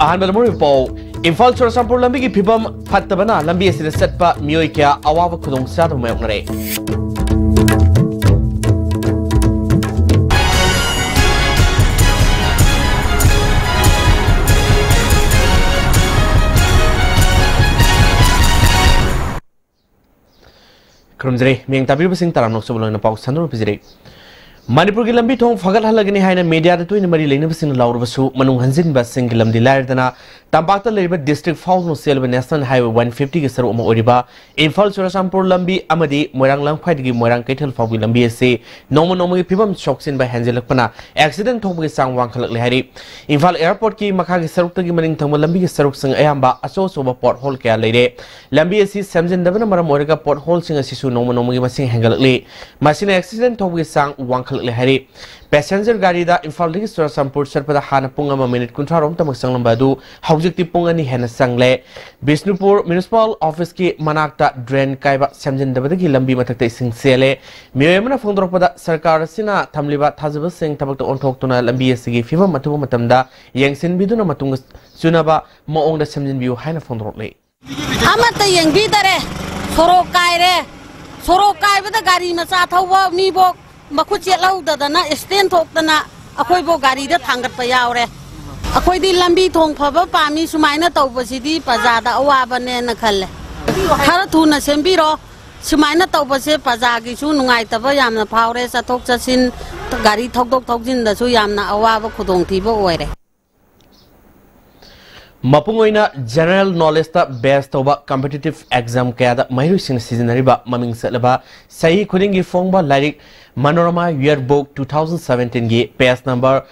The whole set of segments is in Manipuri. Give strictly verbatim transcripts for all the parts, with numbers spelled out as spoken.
ꯑꯍꯥꯟꯕꯗ ꯃꯔꯨꯑꯣꯏꯕ ꯄꯥꯎ, ꯏꯝꯐꯥꯜ ꯆꯨꯔꯆꯥꯟꯄꯨꯔ ꯂꯝꯕꯤꯒꯤ ꯐꯤꯕꯝ ꯐꯠꯇꯕꯅ ꯂꯝꯕꯤ ꯑꯁꯤꯗ ꯆꯠꯄ ꯃꯤꯑꯣꯏ ꯀꯌꯥ ꯑꯋꯥꯕ ꯈꯨꯗꯣꯡꯆꯥꯗꯕ ꯃꯥꯌꯣꯛꯅꯔꯦ꯫ ꯈꯨꯔꯨꯝꯖꯔꯤ꯫ ꯃꯤꯌꯦꯡ ꯇꯥꯕꯤꯔꯤꯕꯁꯤꯡ ꯇꯔꯥꯝꯅ ꯑꯣꯛꯆꯕ ꯂꯣꯏꯅ ꯄꯥꯎ ꯁꯟꯗꯣꯛꯅ ꯄꯤꯖꯔꯤ꯫ ꯃꯅꯤꯄꯨꯔꯒꯤ ꯂꯝꯕꯤ ꯊꯣꯡ ꯐꯒꯠꯍꯜꯂꯒꯅꯤ ꯍꯥꯏꯅ ꯃꯤꯗꯤꯌꯥꯗ ꯇꯣꯏꯅ ꯃꯔꯤ ꯂꯩꯅꯕꯁꯤꯡꯅ ꯂꯥꯎꯔꯕꯁꯨ, ꯃꯅꯨꯡ ꯍꯟꯖꯤꯟꯕꯁꯤꯡꯒꯤ ꯂꯝꯗꯤ ꯂꯥꯏꯔꯗꯅ, ꯇꯝꯄꯥꯛꯇ ꯂꯩꯔꯤꯕ ꯗꯤꯁꯇ꯭ꯔꯤꯛ ꯐꯥꯎꯗꯨꯅ ꯆꯦꯜꯂꯤꯕ ꯅꯦꯁꯅꯦꯜ ꯍꯥꯏꯋꯦ ꯋꯥꯟ ꯐꯤꯐꯇꯤꯒꯤ ꯁꯔꯨꯛ ꯑꯃ ꯑꯣꯏꯔꯤꯕ ꯏꯝꯐꯥꯜ ꯆꯨꯔꯆꯥꯟꯄꯨꯔ ꯂꯝꯕꯤ ꯑꯃꯗꯤ ꯃꯣꯏꯔꯥꯡ ꯂꯝꯈꯥꯏꯗꯒꯤ ꯃꯣꯏꯔꯥꯡ ꯀꯩꯊꯦꯜ ꯐꯥꯎꯕꯒꯤ ꯂꯝꯕꯤ ꯑꯁꯤ ꯅꯣꯡꯃ ꯅꯣꯡꯃꯒꯤ ꯐꯤꯕꯝ ꯁꯣꯛꯆꯤꯟꯕ ꯍꯦꯟꯖꯤꯜꯂꯛꯄꯅ ꯑꯦꯛꯁꯤꯗꯦꯟ ꯊꯣꯛꯄꯒꯤ ꯆꯥꯡ ꯋꯥꯡꯈꯠꯂꯛꯂꯦ ꯍꯥꯏꯔꯤ꯫ ꯏꯝꯐꯥꯜ ꯑꯦꯌꯔꯄꯣꯔꯠꯀꯤ ꯃꯈꯥꯒꯤ ꯁꯔꯨꯛꯇꯒꯤ ꯃꯅꯤꯡ ꯊꯪꯕ ꯂꯝꯕꯤꯒꯤ ꯁꯔꯨꯛꯁꯤꯡ ꯑꯌꯥꯝꯕ ꯑꯆꯧ ꯑꯆꯧꯕ ꯄꯣꯠꯍꯣꯜ ꯀꯌꯥ ꯂꯩꯔꯦ꯫ ꯂꯝꯕꯤ ꯑꯁꯤ ꯁꯦꯝꯖꯤꯟꯗꯕꯅ ꯃꯔꯝ ꯑꯣꯏꯔꯒ ꯄꯣꯠꯍꯣꯜꯁꯤꯡ ꯑꯁꯤꯁꯨ ꯅꯣꯡꯃ ꯅꯣꯡꯃꯒꯤ ꯃꯁꯤꯡ ꯍꯦꯟꯒꯠꯂꯛꯂꯤ꯫ ꯃꯁꯤꯅ ꯑꯦꯛꯁꯤꯗꯦꯟ ꯊꯣꯛꯄꯒꯤ ꯆꯥꯡ ꯋꯥꯡꯈꯠꯂꯛꯂꯦ ꯍꯥꯏꯔꯤ꯫ ꯄꯦꯁꯦꯟꯖꯔ ꯒꯥꯔꯤꯗ ꯏꯝꯐꯥꯜꯗꯒꯤ ꯆꯨꯔꯆꯥꯟꯄꯨꯔ ꯆꯠꯄꯗ ꯍꯥꯟꯅ ꯄꯨꯡ ꯑꯃ ꯃꯤꯅꯤꯠ ꯀꯨꯟꯊ꯭ꯔꯥ ꯔꯣꯝꯇꯃꯛ ꯆꯪꯂꯝꯕ ꯑꯗꯨ ꯍꯧꯖꯤꯛꯇꯤ ꯄꯨꯡ ꯑꯅꯤ ꯍꯦꯟꯅ ꯆꯪꯂꯦ꯫ ꯕꯤꯁꯅꯨꯄꯨꯔ ꯃ꯭ꯌꯨꯅꯤꯁꯤꯄꯥꯜ ꯑꯣꯐꯤꯁꯀꯤ ꯃꯅꯥꯛꯇ ꯗ꯭ꯔꯦꯟ ꯀꯥꯏꯕ ꯁꯦꯝꯖꯤꯟꯗꯕꯗꯒꯤ ꯂꯝꯕꯤ ꯃꯊꯛꯇ ꯏꯁꯤꯡ ꯆꯦꯜꯂꯦ꯫ ꯃꯤꯑꯣꯏ ꯑꯃꯅ ꯐꯣꯡꯗꯣꯔꯛꯄꯗ, ꯁꯔꯀꯥꯔ ꯑꯁꯤꯅ ꯊꯝꯂꯤꯕ ꯊꯥꯖꯕꯁꯤꯡ ꯊꯕꯛꯇ ꯑꯣꯟꯊꯣꯛꯇꯨꯅ ꯂꯝꯕꯤ ꯑꯁꯤꯒꯤ ꯐꯤꯕꯝ ꯑꯊꯨꯕ ꯃꯇꯝꯗ ꯌꯦꯡꯁꯤꯟꯕꯤꯗꯨꯅ ꯃꯇꯨꯡ ꯆꯨꯅꯕ ꯃꯑꯣꯡꯗ ꯁꯦꯝꯖꯤꯟꯕꯤꯌꯨ ꯍꯥꯏꯅ ꯐꯣꯡꯗꯣꯔꯛꯂꯤ꯫ ꯑꯃꯠꯇ ꯌꯦꯡꯕꯤꯗꯔꯦ꯫ ꯁꯣꯔꯣꯛ ꯀꯥꯏꯔꯦ꯫ ꯁꯣꯔꯣꯛ ꯀꯥꯏꯕꯗ ꯒꯥꯔꯤ ꯃꯆꯥ ꯊꯧꯕ ꯃꯤꯕꯣꯛ ꯃꯈꯨꯠ ꯆꯦꯠꯍꯧꯗꯗꯅ ꯑꯦꯛꯁꯤꯗꯦꯟ ꯊꯣꯛꯇꯅ ꯑꯩꯈꯣꯏꯕꯨ ꯒꯥꯔꯤꯗ ꯊꯥꯡꯒꯠꯄ ꯌꯥꯎꯔꯦ꯫ ꯑꯩꯈꯣꯏꯗꯤ ꯂꯝꯕꯤ ꯊꯣꯡ ꯐꯕ ꯄꯥꯝꯃꯤ, ꯁꯨꯃꯥꯏꯅ ꯇꯧꯕꯁꯤꯗꯤ ꯄ꯭ꯔꯖꯥꯗ ꯑꯋꯥꯕꯅꯦꯅ ꯈꯜꯂꯦ꯫ ꯈꯔ ꯊꯨꯅ ꯁꯦꯝꯕꯤꯔꯣ꯫ ꯁꯨꯃꯥꯏꯅ ꯇꯧꯕꯁꯦ ꯄ꯭ꯔꯖꯥꯒꯤꯁꯨ ꯅꯨꯡꯉꯥꯏꯇꯕ ꯌꯥꯝꯅ ꯐꯥꯎꯔꯦ꯫ ꯆꯠꯊꯣꯛ ꯆꯠꯁꯤꯟ ꯒꯥꯔꯤ ꯊꯧꯗꯣꯛ ꯊꯧꯖꯤꯟꯗꯁꯨ ꯌꯥꯝꯅ ꯑꯋꯥꯕ ꯈꯨꯗꯣꯡꯊꯤꯕ ꯑꯣꯏꯔꯦ꯫ ꯃꯄꯨꯡ ꯑꯣꯏꯅ ꯖꯦꯅꯔꯦꯜ ꯅꯣꯂꯦꯖꯇ ꯕꯦꯁ ꯇꯧꯕ ꯀꯝꯄꯤꯇꯤꯇꯤꯚ ꯑꯦꯛꯖꯥꯝ ꯀꯌꯥꯗ ꯃꯍꯩꯔꯣꯏꯁꯤꯡꯅ ꯁꯤꯖꯤꯟꯅꯔꯤꯕ ꯃꯃꯤꯡ ꯆꯠꯂꯕ ꯆꯍꯤ ꯈꯨꯗꯤꯡꯒꯤ ꯐꯣꯡꯕ ꯂꯥꯏꯔꯤꯛ ꯃꯅꯣꯔꯃꯥ ꯌꯔꯕꯨꯛ ꯇꯨ ꯊꯥꯎꯖꯟ ꯁꯚꯦꯟꯇꯤꯟꯒꯤ ꯄꯦꯖ ꯅꯝꯕꯔ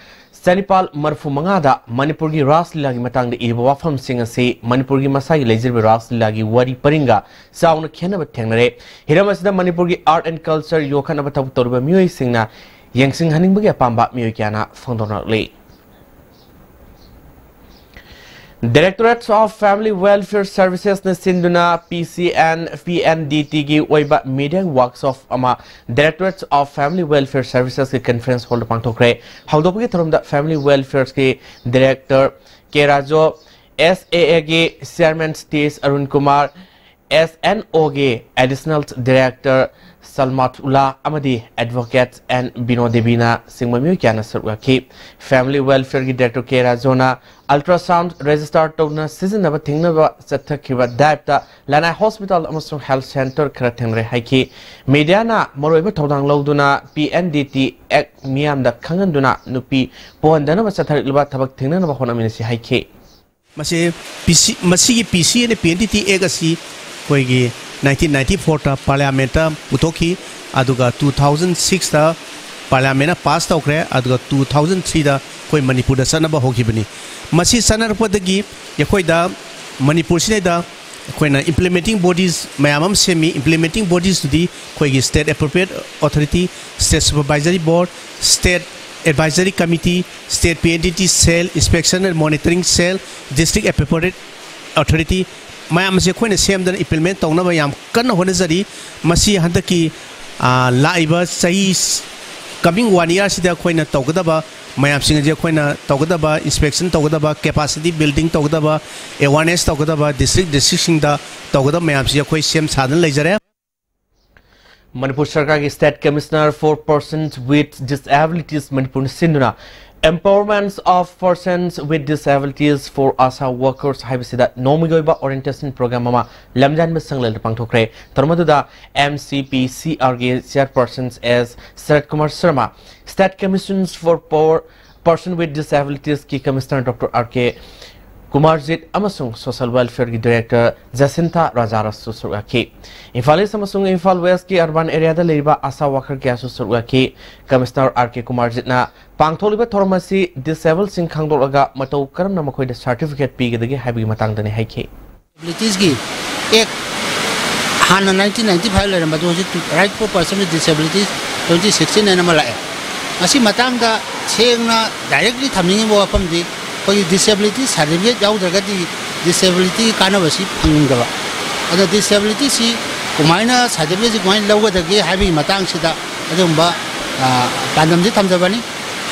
ꯆꯅꯤꯄꯥꯜ ꯃꯔꯤꯐꯨ ꯃꯉꯥꯗ ꯃꯅꯤꯄꯨꯔꯒꯤ ꯔꯥꯁ ꯂꯤꯂꯥꯒꯤ ꯃꯇꯥꯡꯗ ꯏꯔꯤꯕ ꯋꯥꯐꯝꯁꯤꯡ ꯑꯁꯤ ꯃꯅꯤꯄꯨꯔꯒꯤ ꯃꯁꯥꯒꯤ ꯂꯩꯖꯔꯤꯕ ꯔꯥꯁ ꯂꯤꯂꯥꯒꯤ ꯋꯥꯔꯤ ꯄꯔꯤꯡꯒ ꯆꯥꯎꯅ ꯈꯦꯠꯅꯕ ꯊꯦꯡꯅꯔꯦ꯫ ꯍꯤꯔꯝ ꯑꯁꯤꯗ ꯃꯅꯤꯄꯨꯔꯒꯤ ꯑꯥꯔꯠ ꯑꯦꯟ ꯀꯜꯆꯔ ꯌꯣꯛꯈꯠꯅꯕ ꯊꯕꯛ ꯇꯧꯔꯤꯕ ꯃꯤꯑꯣꯏꯁꯤꯡꯅ ꯌꯦꯡꯁꯤꯟꯍꯟꯅꯤꯡꯕꯒꯤ ꯑꯄꯥꯝꯕ ꯃꯤꯑꯣꯏ ꯀꯌꯥꯅ ꯐꯣꯡꯗꯣꯛꯅꯔꯛꯂꯤ꯫ Directorate of Family Welfare Servicesꯅ ꯁꯤꯟꯗꯨꯅ P C and P N D Tꯒꯤ ꯑꯣꯏꯕ media workshop ꯑꯃ Directorate of Family Welfare Servicesꯀꯤ conference hallꯗ ꯄꯥꯡꯊꯣꯛꯈ꯭ꯔꯦ꯫ ꯍꯧꯗꯣꯛꯄꯒꯤ ꯊꯧꯔꯝꯗ Family Welfareꯒꯤ Director K ꯔꯥꯖꯣ, S A Aꯒꯤ Chairman T H Arun Kumar, S N Oꯒꯤ Additional Director Salmatullah ꯑꯃꯗꯤ Advocate N Bino Deviꯅ ꯆꯤꯡꯕ ꯃꯤꯑꯣꯏ ꯀꯌꯥꯅ ꯁꯔꯨꯛ ꯌꯥꯈꯤ꯫ Family Welfareꯒꯤ Director K ꯔꯥꯖꯣꯅ ultrasound register ꯇꯧꯗꯨꯅ ꯁꯤꯖꯤꯟꯅꯕ ꯊꯤꯡꯅꯕ ꯆꯠꯊꯈꯤꯕ diveꯇ ꯂꯅꯥꯏ hospital ꯑꯃꯁꯨꯡ health center ꯈꯔ ꯊꯦꯡꯅꯔꯦ ꯍꯥꯏꯈꯤ꯫ Mediaꯅ ꯃꯔꯨꯑꯣꯏꯕ ꯊꯧꯗꯥꯡ ꯂꯧꯗꯨꯅ P N D T Act ꯃꯤꯌꯥꯝꯗ ꯈꯪꯍꯟꯗꯨꯅ ꯅꯨꯄꯤ ꯄꯣꯍꯟꯗꯅꯕ ꯆꯠꯊꯔꯛꯂꯤꯕ ꯊꯕꯛ ꯊꯦꯡꯅꯅꯕ ꯍꯣꯠꯅꯃꯤꯟꯅꯁꯤ ꯍꯥꯏꯈꯤ꯫ ꯃꯁꯤ P C, ꯃꯁꯤꯒꯤ P C and P N D T Act ꯑꯁꯤ ꯑꯩꯈꯣꯏꯒꯤ nineteen ninety-fourth Parliamentꯇ ꯄꯨꯊꯣꯛꯈꯤ, ꯑꯗꯨꯒ two thousand sixth Parliamentꯅ pass ꯇꯧꯈ꯭ꯔꯦ, ꯑꯗꯨꯒ two thousand threeꯗ ꯑꯩꯈꯣꯏ ꯃꯅꯤꯄꯨꯔꯗ ꯆꯠꯅꯕ ꯍꯧꯈꯤꯕꯅꯤ꯫ ꯃꯁꯤ ꯆꯠꯅꯔꯛꯄꯗꯒꯤ ꯑꯩꯈꯣꯏꯗ ꯃꯅꯤꯄꯨꯔꯁꯤꯗꯩꯗ ꯑꯩꯈꯣꯏꯅ implementing bodies ꯃꯌꯥꯝ ꯑꯃ ꯁꯦꯝꯃꯤ꯫ Implementing bodiesꯇꯨꯗꯤ ꯑꯩꯈꯣꯏꯒꯤ State Appropriate Authority, State Supervisory Board, State Advisory Committee, State P N D T Cell, Inspection and Monitoring Cell, District Appropriate Authority ꯃꯌꯥꯝ ꯑꯁꯤ ꯑꯩꯈꯣꯏꯅ ꯁꯦꯝꯗꯅ implement ꯇꯧꯅꯕ ꯌꯥꯝ ꯀꯟꯅ ꯍꯣꯠꯅꯖꯔꯤ꯫ ꯃꯁꯤ ꯍꯟꯗꯛꯀꯤ, ꯑ, ꯂꯥꯛꯏꯕ ꯆꯍꯤ, coming one yearꯁꯤꯗ ꯑꯩꯈꯣꯏꯅ ꯇꯧꯒꯗꯕ ꯃꯌꯥꯝꯁꯤꯡ ꯑꯁꯤ, ꯑꯩꯈꯣꯏꯅ ꯇꯧꯒꯗꯕ inspection ꯇꯧꯒꯗꯕ, capacity building ꯇꯧꯒꯗꯕ, awareness ꯇꯧꯒꯗꯕ, district districtꯁꯤꯡꯗ ꯇꯧꯒꯗꯕ ꯃꯌꯥꯝꯁꯤ ꯑꯩꯈꯣꯏ ꯁꯦꯝ ꯁꯥꯗꯨꯅ ꯂꯩꯖꯔꯦ꯫ ꯃꯅꯤꯄꯨꯔ ꯁꯔꯀꯥꯔꯒꯤ State Commissioner for Persons with Disabilities ꯃꯅꯤꯄꯨꯔꯅ ꯁꯤꯟꯗꯨꯅ Empowerment of Persons with Disabilities for ASHA Workers ꯍꯥꯏꯕꯁꯤꯗ ꯅꯣꯡꯃꯒꯤ ꯑꯣꯏꯕ orientation program ꯑꯃ ꯂꯝꯖꯥꯟꯕ ꯁꯪꯂꯦꯜꯗ ꯄꯥꯡꯊꯣꯛꯈ꯭ꯔꯦ꯫ ꯊꯧꯔꯝ ꯑꯗꯨꯗ M C P C Rꯒꯤ Chairperson S Sharat Kumar Sharma, State Commissions for Power Person with Disabilitiesꯀꯤ Commissioner Doctor R K Kumarjit ꯑꯃꯁꯨꯡ Social Welfareꯒꯤ Director Jacinta Rajarasꯁꯨ ꯁꯔꯨꯛ ꯌꯥꯈꯤ꯫ ꯏꯝꯐꯥꯜ East ꯑꯃꯁꯨꯡ ꯏꯝꯐꯥꯜ Westꯀꯤ urban areaꯗ ꯂꯩꯔꯤꯕ ASHA worker ꯀꯌꯥꯁꯨ ꯁꯔꯨꯛ ꯌꯥꯈꯤ꯫ Commissioner R K ꯀꯨꯃꯥꯔꯖꯤꯠꯅ ꯄꯥꯡꯊꯣꯛꯂꯤꯕ ꯊꯧꯔꯝ ꯑꯁꯤ disabledꯁꯤꯡ ꯈꯪꯗꯣꯛꯂꯒ ꯃꯇꯧ ꯀꯔꯝꯅ ꯃꯈꯣꯏꯗ certificate ꯄꯤꯒꯗꯒꯦ ꯍꯥꯏꯕꯒꯤ ꯃꯇꯥꯡꯗꯅꯤ ꯍꯥꯏꯈꯤ꯫ Disabilitiesꯀꯤ Act ꯍꯥꯟꯅ nineteen ninety-five ꯂꯩꯔꯝꯕꯗꯨ ꯍꯧꯖꯤꯛ Right for Person with Disabilities twenty sixteen ꯍꯥꯏꯅ ꯑꯃ ꯂꯥꯛꯑꯦ꯫ ꯃꯁꯤ ꯃꯇꯥꯡꯗ ꯁꯦꯡꯅ directly ꯊꯝꯅꯤꯡꯉꯤꯕ ꯋꯥꯐꯝꯗꯤ, ꯑꯩꯈꯣꯏꯒꯤ ꯗꯤꯁꯦꯕꯤꯂꯤꯇꯤ ꯁꯥꯔꯇꯤꯐꯤꯀꯦꯠ ꯌꯥꯎꯗ꯭ꯔꯒꯗꯤ ꯗꯤꯁꯦꯕꯤꯂꯤꯇꯤꯒꯤ ꯀꯥꯟꯅꯕꯁꯤ ꯐꯪꯗꯕ꯫ ꯑꯗꯣ ꯗꯤꯁꯦꯕꯤꯂꯤꯇꯤꯁꯤ ꯀꯃꯥꯏꯅ, ꯁꯥꯔꯇꯤꯐꯤꯀꯦꯠꯁꯤ ꯀꯃꯥꯏꯅ ꯂꯧꯒꯗꯒꯦ ꯍꯥꯏꯕꯒꯤ ꯃꯇꯥꯡꯁꯤꯗ ꯑꯗꯨꯒꯨꯝꯕ, ꯑ, ꯄꯥꯟꯗꯝꯁꯤ ꯊꯝꯖꯕꯅꯤ꯫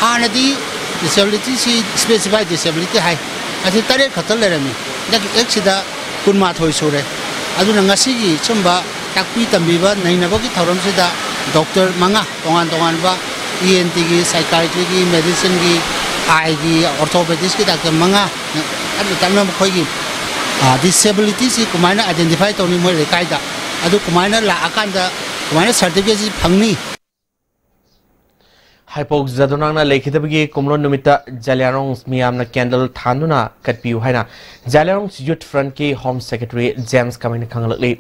ꯍꯥꯟꯅꯗꯤ ꯗꯤꯁꯦꯕꯤꯂꯤꯇꯤꯁꯤ ꯁ꯭ꯄꯦꯁꯤꯐꯥꯏ ꯗꯤꯁꯦꯕꯤꯂꯤꯇꯤ ꯍꯥꯏ, ꯑꯁꯤ ꯇꯔꯦꯠ ꯈꯛꯇ ꯂꯩꯔꯝꯃꯤ꯫ ꯍꯟꯗꯛꯀꯤ ꯑꯦꯛꯁꯤꯗ ꯀꯨꯟꯃꯥꯊꯣꯏ ꯁꯨꯔꯦ꯫ ꯑꯗꯨꯅ ꯉꯁꯤꯒꯤ ꯁꯨꯝꯕ ꯇꯥꯛꯄꯤ ꯇꯝꯕꯤꯕ ꯅꯩꯅꯕꯒꯤ ꯊꯧꯔꯝꯁꯤꯗ ꯗꯣꯛꯇꯔ ꯃꯉꯥ, ꯇꯣꯉꯥꯟ ꯇꯣꯉꯥꯟꯕ ꯏ ꯑꯦꯟ ꯇꯤꯒꯤ, ꯁꯥꯏꯀꯥꯏꯇ꯭ꯔꯤꯒꯤ, ꯃꯦꯗꯤꯁꯤꯟꯒꯤ, ꯑꯥꯏꯒꯤ, ꯑꯣꯔꯊꯣꯄꯦꯗꯤꯛꯁꯀꯤ ꯗꯥꯛꯇꯔ ꯃꯉꯥ, ꯇꯞꯅ ꯇꯞꯅ ꯃꯈꯣꯏꯒꯤ, ꯑ, ꯗꯤꯁꯦꯕꯤꯂꯤꯇꯤꯁꯤ ꯀꯃꯥꯏꯅ ꯑꯥꯏꯗꯦꯟꯇꯤꯐꯥꯏ ꯇꯧꯅꯤ ꯃꯣꯏ ꯂꯩꯀꯥꯏꯗ, ꯑꯗꯨ ꯀꯃꯥꯏꯅ ꯂꯥꯛꯑꯀꯥꯟꯗ ꯀꯃꯥꯏꯅ ꯁꯥꯔꯇꯤꯐꯤꯀꯦꯠꯁꯤ ꯐꯪꯅꯤ? ꯍꯥꯏꯄꯧ ꯖꯥꯗꯣꯅꯥꯡꯅ ꯂꯩꯈꯤꯗꯕꯒꯤ ꯀꯨꯝꯂꯣꯟ ꯅꯨꯃꯤꯠꯇ ꯖꯥꯂꯤꯌꯥꯔꯣꯡ ꯃꯤꯌꯥꯝꯅ ꯀꯦꯟꯗꯜ ꯊꯥꯟꯗꯨꯅ ꯀꯠꯄꯤꯌꯨ ꯍꯥꯏꯅ ꯖꯥꯂꯤꯌꯥꯔꯣꯡ ꯌꯨꯠ ꯐ꯭ꯔꯟꯠꯀꯤ ꯍꯣꯝ ꯁꯦꯀ꯭ꯔꯦꯇꯔꯤ ꯖꯦꯝꯁ ꯀꯃꯩꯅ ꯈꯪꯍꯜꯂꯛꯂꯤ꯫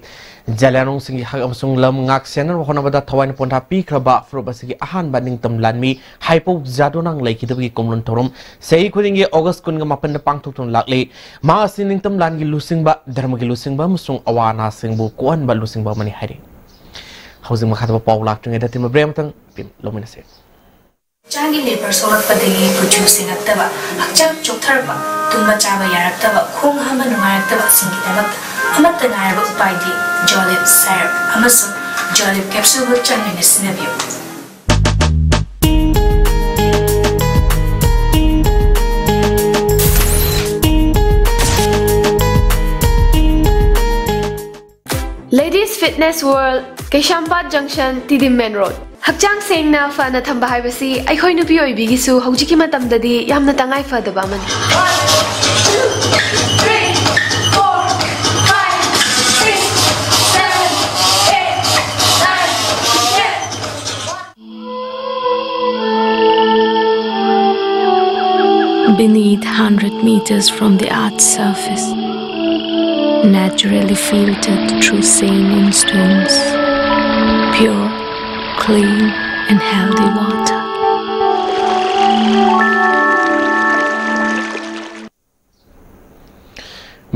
ꯖꯥꯂꯤꯌꯥꯔꯣꯡꯁꯤꯡꯒꯤ ꯍꯛ ꯑꯃꯁꯨꯡ ꯂꯝ ꯉꯥꯛ ꯁꯦꯟꯅꯅꯕ ꯍꯣꯠꯅꯕꯗ ꯊꯋꯥꯏꯅ ꯄꯣꯟꯊꯥ ꯄꯤꯈ꯭ꯔꯕ ꯐꯨꯔꯨꯞ ꯑꯁꯤꯒꯤ ꯑꯍꯥꯟꯕ ꯅꯤꯡꯇꯝ ꯂꯥꯟꯃꯤ ꯍꯥꯏꯄꯧ ꯖꯥꯗꯣꯅꯥꯡ ꯂꯩꯈꯤꯗꯕꯒꯤ ꯀꯨꯝꯂꯣꯟ ꯊꯧꯔꯝ ꯆꯍꯤ ꯈꯨꯗꯤꯡꯒꯤ ꯑꯣꯒꯁ ꯀꯨꯟꯒ ꯃꯥꯄꯟꯗ ꯄꯥꯡꯊꯣꯛꯇꯨꯅ ꯂꯥꯛꯂꯤ꯫ ꯃꯍꯥꯛ ꯑꯁꯤ ꯅꯤꯡꯇꯝ ꯂꯥꯟꯒꯤ ꯂꯨꯆꯤꯡꯕ, ꯙꯔꯃꯒꯤ ꯂꯨꯆꯤꯡꯕ ꯑꯃꯁꯨꯡ ꯑꯋꯥ ꯑꯅꯥꯁꯤꯡꯕꯨ ꯀꯣꯛꯍꯟꯕ ꯂꯨꯆꯤꯡꯕ ꯑꯃꯅꯤ ꯍꯥꯏꯔꯤ꯫ ꯍꯧꯖꯤꯛ ꯃꯈꯥ ꯇꯥꯕ ꯄꯥꯎ ꯂꯥꯛꯇ꯭ꯔꯤꯉꯩꯗ ꯇꯤꯝ ꯕ꯭ꯔꯦꯛ ꯑꯃꯇꯪ ꯂꯧꯃꯤꯟꯅꯁꯤ꯫ ꯍꯛꯆꯥꯡꯒꯤ ꯂꯦꯕꯔ ꯁꯣꯛꯂꯛꯄꯗꯒꯤ ꯀꯨꯆꯨ ꯁꯦꯡꯉꯛꯇꯕ, ꯍꯛꯆꯥꯡ ꯆꯣꯛꯊꯔꯛꯄ, ꯇꯨꯝꯕ ꯆꯥꯕ ꯌꯥꯔꯛꯇꯕ, ꯈꯣꯡ ꯍꯥꯝꯕ ꯅꯨꯡꯉꯥꯏꯔꯛꯇꯕꯁꯤꯡꯒꯤꯗꯃꯛꯇ ꯑꯃꯠꯇ ꯉꯥꯏꯔꯕ ꯎꯄꯥꯏꯗꯤ ꯖꯣꯂꯤꯞ ꯁꯥꯏꯔꯞ ꯑꯃꯁꯨꯡ ꯖꯣꯂꯤꯞ ꯀꯦꯞꯁꯨꯜꯕꯨ ꯆꯥꯡ ꯅꯥꯏꯅ ꯁꯤꯖꯤꯟꯅꯕꯤꯌꯨ꯫ Ladies Fitness World, ꯀꯩꯁꯥꯝꯄꯥꯠ ꯖꯪꯁꯟ, ꯇꯤꯗꯤꯝ ꯃꯦꯟ ꯔꯣꯗ꯫ ꯍꯛꯆꯥꯡ ꯁꯦꯡꯅ ꯐꯅ ꯊꯝꯕ ꯍꯥꯏꯕꯁꯤ ꯑꯩꯈꯣꯏ ꯅꯨꯄꯤ ꯑꯣꯏꯕꯤꯒꯤꯁꯨ ꯍꯧꯖꯤꯛꯀꯤ ꯃꯇꯝꯗꯗꯤ ꯌꯥꯝꯅ ꯇꯉꯥꯏ ꯐꯗꯕ ꯑꯃꯅꯤ꯫ Beneath hundred meters from the earth's surface, naturally filtered through saline stones, pure, clean, and healthy water.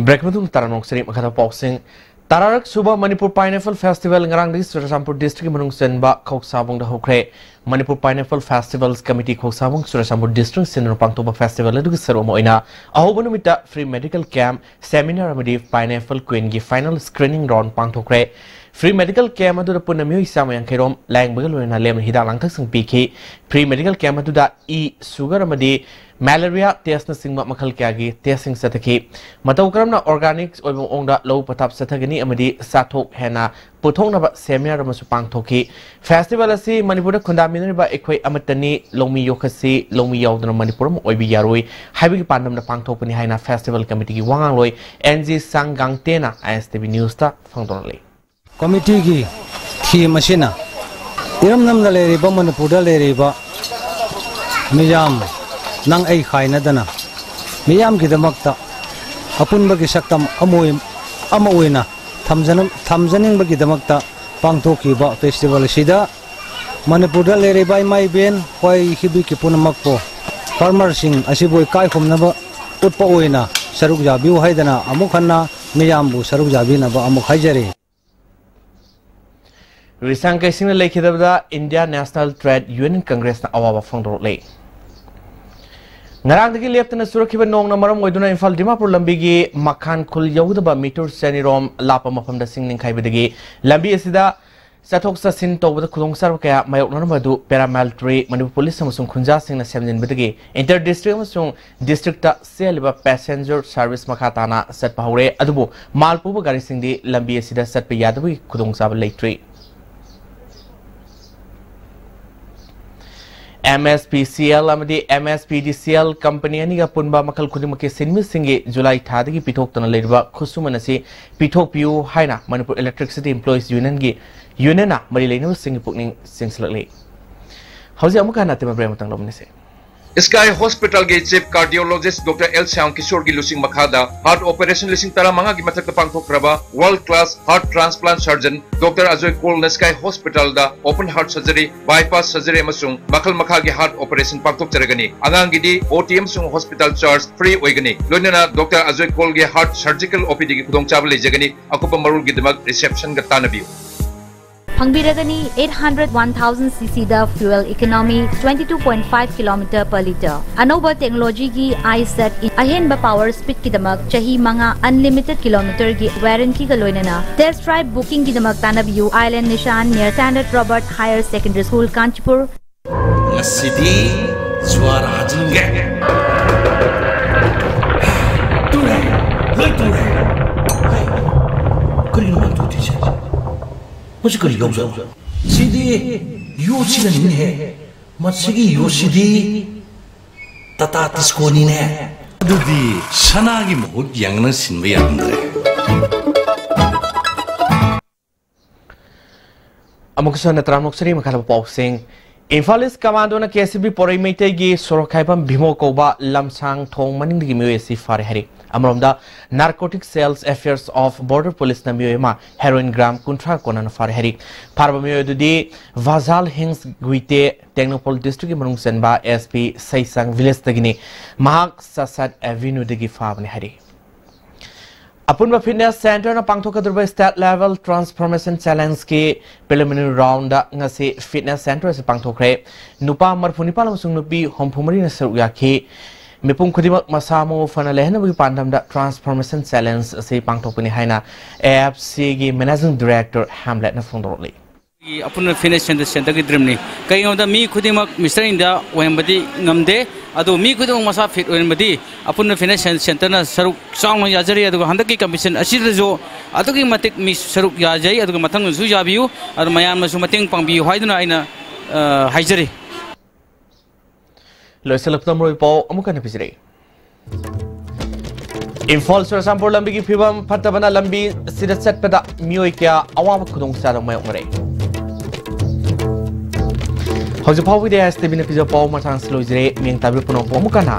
Break ꯃꯇꯨꯡ ꯇꯥꯔꯥ ꯅꯣꯛꯆꯔꯤ꯫ ꯃꯈꯥꯗ ꯄꯥꯎꯁꯤꯡ꯫ ꯇꯔꯥꯔꯛ ꯁꯨꯕ ꯃꯅꯤꯄꯨꯔ Pineapple Festival ꯉꯔꯥꯡꯗꯒꯤ ꯆꯨꯔꯆꯥꯟꯄꯨꯔ district ꯃꯅꯨꯡ ꯆꯟꯕ ꯈꯧꯁꯥꯕꯨꯡꯗ ꯍꯧꯈ꯭ꯔꯦ꯫ Manipur Pineapple Festivals Committee ꯈꯧꯁꯥꯕꯨꯡ Churachandpur district ꯁꯤꯟꯗꯨꯅ ꯄꯥꯡꯊꯣꯛꯄ festival ꯑꯗꯨꯒꯤ ꯁꯔꯨꯛ ꯑꯃ ꯑꯣꯏꯅ ꯑꯍꯧꯕ ꯅꯨꯃꯤꯠꯇ free medical camp, seminar ꯑꯃꯗꯤ Pineapple Queenꯒꯤ final screening round ꯄꯥꯡꯊꯣꯛꯈ꯭ꯔꯦ꯫ Free medical camp ꯑꯗꯨꯗ ꯄꯨꯟꯅ ꯃꯤꯑꯣꯏ ꯆꯥꯝꯃ ꯌꯥꯡꯈꯩ ꯔꯣꯝ ꯂꯥꯌꯦꯡꯕꯒ ꯂꯣꯏꯅꯅ ꯂꯦꯝꯅ ꯍꯤꯗꯥꯛ ꯂꯥꯡꯊꯛꯁꯤꯡ ꯄꯤꯈꯤ꯫ Free medical camp ꯑꯗꯨꯗ ꯏ, sugar ꯑꯃꯗꯤ malaria testꯅꯆꯤꯡꯕ ꯃꯈꯜ ꯀꯌꯥꯒꯤ testꯁꯤꯡ ꯆꯠꯊꯈꯤ꯫ ꯃꯇꯧ ꯀꯔꯝꯅ organic ꯑꯣꯏꯕ ꯃꯑꯣꯡꯗ ꯂꯧ ꯄꯊꯥꯞ ꯆꯠꯊꯒꯅꯤ ꯑꯃꯗꯤ ꯆꯥꯊꯣꯛ ꯍꯦꯟꯅ ꯄꯨꯊꯣꯛꯅꯕ seminar ꯑꯃꯁꯨ ꯄꯥꯡꯊꯣꯛꯈꯤ꯫ Festival ꯑꯁꯤ ꯃꯅꯤꯄꯨꯔꯗ ꯈꯨꯟꯗꯥꯃꯤꯟꯅꯔꯤꯕ ꯑꯩꯈꯣꯏ ꯑꯃꯠꯇꯅꯤ, ꯂꯧꯃꯤ ꯌꯣꯛꯈꯠꯁꯤ, ꯂꯧꯃꯤ ꯌꯥꯎꯗꯅ ꯃꯅꯤꯄꯨꯔ ꯑꯃ ꯑꯣꯏꯕ ꯌꯥꯔꯣꯏ ꯍꯥꯏꯕꯒꯤ ꯄꯥꯟꯗꯝꯗ ꯄꯥꯡꯊꯣꯛꯄꯅꯤ ꯍꯥꯏꯅ festival committeeꯒꯤ ꯋꯥꯉꯥꯡꯂꯣꯏ ꯑꯦꯟ ꯖꯤ ꯁꯥꯡꯒꯥꯡꯇꯦꯅ ꯑꯥꯏ ꯑꯦꯁ ꯇꯤ ꯚꯤ ꯅ꯭ꯌꯨꯁꯇ ꯐꯣꯡꯗꯣꯔꯛꯂꯤ꯫ Committeeꯒꯤ theme ꯑꯁꯤꯅ ꯏꯔꯝꯗꯝꯗ ꯂꯩꯔꯤꯕ, ꯃꯅꯤꯄꯨꯔꯗ ꯂꯩꯔꯤꯕ ꯃꯤꯌꯥꯝ ꯅꯪ ꯑꯩ ꯈꯥꯏꯅꯗꯅ ꯃꯤꯌꯥꯝꯒꯤꯗꯃꯛꯇ ꯑꯄꯨꯟꯕꯒꯤ ꯁꯛꯇꯝ ꯑꯃ ꯑꯣꯏ-, ꯑꯃ ꯑꯣꯏꯅ ꯊꯝꯖꯅ-, ꯊꯝꯖꯅꯤꯡꯕꯒꯤꯗꯃꯛꯇ ꯄꯥꯡꯊꯣꯛꯈꯤꯕ festival ꯑꯁꯤꯗ ꯃꯅꯤꯄꯨꯔꯗ ꯂꯩꯔꯤꯕ ꯏꯃꯥ ꯏꯕꯦꯟ ꯈ꯭ꯋꯥꯏ ꯍꯤꯕꯤꯛꯀꯤ ꯄꯨꯝꯅꯃꯛꯄꯨ farmerꯁꯤꯡ ꯑꯁꯤꯕꯨ ꯏꯀꯥꯏ ꯈꯨꯝꯅꯕ ꯎꯠꯄ ꯑꯣꯏꯅ ꯁꯔꯨꯛ ꯌꯥꯕꯤꯌꯨ ꯍꯥꯏꯗꯅ ꯑꯃꯨꯛ ꯍꯟꯅ ꯃꯤꯌꯥꯝꯕꯨ ꯁꯔꯨꯛ ꯌꯥꯕꯤꯅꯕ ꯑꯃꯨꯛ ꯍꯥꯏꯖꯔꯤ꯫ ꯔꯤꯁꯥꯡ ꯀꯩꯁꯤꯡꯅ ꯂꯩꯈꯤꯗꯕꯗ India National Trade Union Congressꯅ ꯑꯋꯥꯕ ꯐꯣꯡꯗꯣꯔꯛꯂꯦ꯫ ꯉꯔꯥꯡꯗꯒꯤ ꯂꯦꯞꯇꯅ ꯆꯨꯔꯛꯈꯤꯕ ꯅꯣꯡꯅ ꯃꯔꯝ ꯑꯣꯏꯗꯨꯅ ꯏꯝꯐꯥꯜ ꯗꯤꯃꯥꯄꯨꯔ ꯂꯝꯕꯤꯒꯤ ꯃꯈꯥꯟ ꯈꯨꯜ ꯌꯧꯒꯗꯕ meter ꯆꯅꯤꯔꯣꯝ ꯂꯥꯞꯄ ꯃꯐꯝꯗ ꯁꯤꯡ ꯅꯤꯡꯈꯥꯏꯕꯗꯒꯤ ꯂꯝꯕꯤ ꯑꯁꯤꯗ ꯆꯠꯊꯣꯛ ꯆꯠꯁꯤꯟ ꯇꯧꯕꯗ ꯈꯨꯗꯣꯡꯆꯥꯗꯕ ꯀꯌꯥ ꯃꯥꯌꯣꯛꯅꯔꯝꯕ ꯑꯗꯨ paramilitary, ꯃꯅꯤꯄꯨꯔ ꯄꯨꯂꯤꯁ ꯑꯃꯁꯨꯡ ꯈꯨꯟꯖꯥꯁꯤꯡꯅ ꯁꯦꯝꯖꯤꯟꯕꯗꯒꯤ inter district ꯑꯃꯁꯨꯡ districtꯇ ꯆꯦꯜꯂꯤꯕ passenger service ꯃꯈꯥ ꯇꯥꯅ ꯆꯠꯄ ꯍꯧꯔꯦ꯫ ꯑꯗꯨꯕꯨ ꯃꯥꯜ ꯄꯨꯕ ꯒꯥꯔꯤꯁꯤꯡꯗꯤ ꯂꯝꯕꯤ ꯑꯁꯤꯗ ꯆꯠꯄ ꯌꯥꯗꯕꯒꯤ ꯈꯨꯗꯣꯡꯆꯥꯕ ꯂꯩꯇ꯭ꯔꯤ꯫ M S P C L ꯑꯃꯗꯤ ꯑꯦꯝ ꯑꯦꯁ ꯄꯤ ꯗꯤ ꯁꯤ ꯑꯦꯜ company ꯑꯅꯤꯒ ꯄꯨꯟꯕ ꯃꯈꯜ ꯈꯨꯗꯤꯡꯃꯛꯀꯤ ꯁꯤꯟꯃꯤꯁꯤꯡꯒꯤ ꯖꯨꯂꯥꯏ ꯊꯥꯗꯒꯤ ꯄꯤꯊꯣꯛꯇꯅ ꯂꯩꯔꯤꯕ ꯈꯨꯠꯁꯨꯃꯟ ꯑꯁꯤ ꯄꯤꯊꯣꯛꯄꯤꯌꯨ ꯍꯥꯏꯅ Manipur Electricity Employees Unionꯒꯤ, unionꯅ ꯃꯔꯤ ꯂꯩꯅꯕꯁꯤꯡꯒꯤ ꯄꯨꯛꯅꯤꯡ ꯆꯤꯡꯁꯤꯜꯂꯛꯂꯤ꯫ ꯍꯧꯖꯤꯛ ꯑꯃꯨꯛꯀ ꯍꯟꯅ ꯑꯇꯦꯝꯕ break ꯑꯃꯇꯪ ꯂꯧꯃꯤꯟꯅꯁꯤ꯫ Sky Hospital ꯒꯤ Chief Cardiologist Doctor L Shyam Kishore ꯒꯤ ꯂꯨꯆꯤꯡ ꯃꯈꯥꯗ heart operation ꯂꯤꯁꯤꯡ ꯇꯔꯥꯃꯉꯥꯒꯤ ꯃꯊꯛꯇ ꯄꯥꯡꯊꯣꯛꯈ꯭ꯔꯕ world class heart transplant surgeon Doctor Ajay Kaul ꯅ Sky Hospital ꯗ open heart surgery, bypass surgery ꯑꯃꯁꯨꯡ ꯃꯈꯜ ꯃꯈꯥꯒꯤ heart operation ꯄꯥꯡꯊꯣꯛꯆꯔꯒꯅꯤ꯫ ꯑꯉꯥꯡꯒꯤꯗꯤ O T ꯑꯃꯁꯨꯡ hospital charge free ꯑꯣꯏꯒꯅꯤ꯫ ꯂꯣꯏꯅꯅ Doctor Ajay Kaul ꯒꯤ heart surgical O P D ꯒꯤ ꯈꯨꯗꯣꯡꯆꯥꯕ ꯂꯩꯖꯒꯅꯤ꯫ ꯑꯀꯨꯞꯄ ꯃꯔꯣꯜꯒꯤꯗꯃꯛ reception ꯒ ꯇꯥꯟꯅꯕꯤꯌꯨ꯫ ꯐꯪꯕꯤꯔꯒꯅꯤ eight hundred one thousand C C ꯗ fuel economy twenty two point five kilometer per liter꯫ ꯑꯅꯧꯕ technology ꯒꯤ iSet ꯑꯍꯦꯟꯕ power speed ꯀꯤꯗꯃꯛ ꯆꯍꯤ ꯃꯉꯥ unlimited kilometer ꯒꯤ warranty ꯒ ꯂꯣꯏꯅꯅ test drive booking ꯒꯤꯗꯃꯛ ꯇꯥꯟꯅꯕꯤꯌꯨ Island Nishan near Standard Robert Higher Secondary School, Kanchipur꯫ ꯉꯁꯤꯗꯤ ꯖ꯭ꯋꯥꯔ ꯍꯥꯖꯤꯟꯒꯦ꯫ ꯇꯨꯔꯦ, ꯂꯣꯏ ꯇꯨꯔꯦ꯫ ꯍꯩ, ꯀꯔꯤꯅꯣ ꯃꯥꯅ ꯇꯨꯗ꯭ꯔꯤꯁꯦ? ꯃꯁꯤ ꯀꯔꯤ ꯌꯥꯎꯖꯥꯠꯅꯣ? ꯁꯤꯗꯤ ꯌꯣꯠꯁꯤꯅꯅꯤꯅꯦꯍꯦ꯫ ꯃꯁꯤꯒꯤ ꯌꯣꯠꯁꯤꯗꯤ ꯇꯥꯇꯥ ꯇꯤꯁꯀꯣꯅꯤꯅꯦ꯫ ꯑꯗꯨꯗꯤ ꯁꯅꯥꯒꯤ ꯃꯍꯨꯠ ꯌꯥꯡꯅ ꯁꯤꯟꯕ ꯌꯥꯔꯝꯗ꯭ꯔꯦ꯫ ꯑꯃꯨꯛꯀꯁꯨ ꯍꯟꯅ ꯇꯔꯥꯝꯅ ꯑꯣꯛꯆꯔꯤ꯫ ꯃꯈꯥꯗ ꯄꯥꯎꯁꯤꯡ꯫ ꯏꯝꯐꯥꯜ ꯏꯁ ꯀꯃꯥꯟꯗꯣꯅ ꯀꯦ ꯁꯤ ꯕꯤ ꯄꯣꯔꯩꯃꯩꯇꯩꯒꯤ ꯁꯣꯔꯣꯛ ꯈꯥꯏꯐꯝ ꯚꯤꯃꯣ ꯀꯧꯕ ꯂꯝꯁꯥꯡ ꯊꯣꯡ ꯃꯅꯤꯡꯗꯒꯤ ꯃꯤꯑꯣꯏ ꯑꯁꯤ ꯐꯥꯔꯦ ꯍꯥꯏꯔꯤ꯫ ꯑꯃꯔꯣꯝꯗ Narcotic Cells Affairs of Border Police ꯅ ꯃꯤꯑꯣꯏ ꯑꯃ heroin gram ꯀꯨꯟꯊ꯭ꯔꯥ ꯀꯣꯟꯅꯅ ꯐꯥꯔꯦ ꯍꯥꯏꯔꯤ꯫ ꯐꯥꯔꯕ ꯃꯤꯑꯣꯏ ꯑꯗꯨꯗꯤ ꯚꯥꯖꯥꯜ ꯍꯤꯡꯁ ꯒꯨꯏꯇꯦ, ꯇꯦꯡꯅꯧꯄꯜ district ꯀꯤ ꯃꯅꯨꯡ ꯆꯟꯕ S P ꯁꯩꯁꯪ village ꯇꯒꯤꯅꯤ꯫ ꯃꯍꯥꯛ ꯆꯥꯁꯠ avenue ꯗꯒꯤ ꯐꯥꯕꯅꯤ ꯍꯥꯏꯔꯤ꯫ ꯑꯄꯨꯟꯕ fitness centre ꯅ ꯄꯥꯡꯊꯣꯛꯀꯗꯧꯔꯤꯕ state level transformation challenge ꯀꯤ preliminary round ꯗ ꯉꯁꯤ fitness centre ꯑꯁꯤ ꯄꯥꯡꯊꯣꯛꯈ꯭ꯔꯦ꯫ ꯅꯨꯄꯥ ꯃꯔꯤꯐꯨ ꯅꯤꯄꯥꯟ ꯑꯃꯁꯨꯡ ꯅꯨꯄꯤ ꯍꯨꯝꯐꯨ ꯃꯔꯤꯅ ꯁꯔꯨꯛ ꯌꯥꯈꯤ꯫ ꯃꯤꯄꯨꯝ ꯈꯨꯗꯤꯡꯃꯛ ꯃꯁꯥ ꯃꯎ ꯐꯅ ꯂꯩꯍꯟꯅꯕꯒꯤ ꯄꯥꯟꯗꯝꯗ transformation challenge ꯑꯁꯤ ꯄꯥꯡꯊꯣꯛꯄꯅꯤ ꯍꯥꯏꯅ A F C ꯒꯤ managing director ꯍꯦꯝꯂꯦꯠꯅ ꯐꯣꯡꯗꯣꯔꯛꯂꯤ꯫ ꯑꯄꯨꯟꯕ fitness centre centre ꯒꯤ dream ꯅꯤ꯫ ꯀꯩꯒꯤꯅꯣꯗ ꯃꯤ ꯈꯨꯗꯤꯡꯃꯛ Mister India ꯑꯣꯏꯍꯟꯕꯗꯤ ꯉꯝꯗꯦ, ꯑꯗꯨ ꯃꯤ ꯈꯨꯗꯤꯡꯃꯛ ꯃꯁꯥ fit ꯑꯣꯏꯍꯟꯕꯗꯤ ꯑꯄꯨꯟꯕ fitness centre centre ꯅ ꯁꯔꯨꯛ ꯆꯥꯎꯅ ꯌꯥꯖꯔꯤ꯫ ꯑꯗꯨꯒ ꯍꯟꯗꯛꯀꯤ competition ꯑꯁꯤꯗꯁꯨ ꯑꯗꯨꯛꯀꯤ ꯃꯇꯤꯛ ꯃꯤ ꯁꯔꯨꯛ ꯌꯥꯖꯩ꯫ ꯑꯗꯨꯒ ꯃꯊꯪꯗꯁꯨ ꯌꯥꯕꯤꯌꯨ꯫ ꯑꯗꯨ ꯃꯌꯥꯝꯅꯁꯨ ꯃꯇꯦꯡ ꯄꯥꯡꯕꯤꯌꯨ ꯍꯥꯏꯗꯨꯅ ꯑꯩꯅ, ꯑ, ꯍꯥꯏꯖꯔꯤ꯫ ꯂꯣꯏꯁꯤꯜꯂꯛꯄꯗ ꯃꯔꯨꯑꯣꯏꯕ ꯄꯥꯎ ꯑꯃꯨꯛ ꯍꯟꯅ ꯄꯤꯖꯔꯛꯏ꯫ ꯏꯝꯐꯥꯜ ꯆꯨꯔꯆꯥꯟꯄꯨꯔ ꯂꯝꯕꯤꯒꯤ ꯐꯤꯕꯝ ꯐꯠꯇꯕꯅ ꯂꯝꯕꯤ ꯑꯁꯤꯗ ꯆꯠꯄꯗ ꯃꯤꯑꯣꯏ ꯀꯌꯥ ꯑꯋꯥꯕ ꯈꯨꯗꯣꯡꯆꯥꯗꯕ ꯃꯥꯌꯣꯛꯅꯔꯦ꯫ ꯍꯧꯖꯤꯛ ꯐꯥꯎꯕꯒꯤꯗꯤ ꯑꯦꯁ ꯇꯤ ꯚꯤꯅ ꯄꯤꯖꯕ ꯄꯥꯎ ꯃꯇꯥꯡꯁꯤ ꯂꯣꯏꯖꯔꯦ꯫ ꯃꯤꯌꯦꯡ ꯇꯥꯕꯤꯔꯤꯕ ꯄꯨꯝꯅꯃꯛꯄꯨ ꯑꯃꯨꯛ ꯍꯟꯅ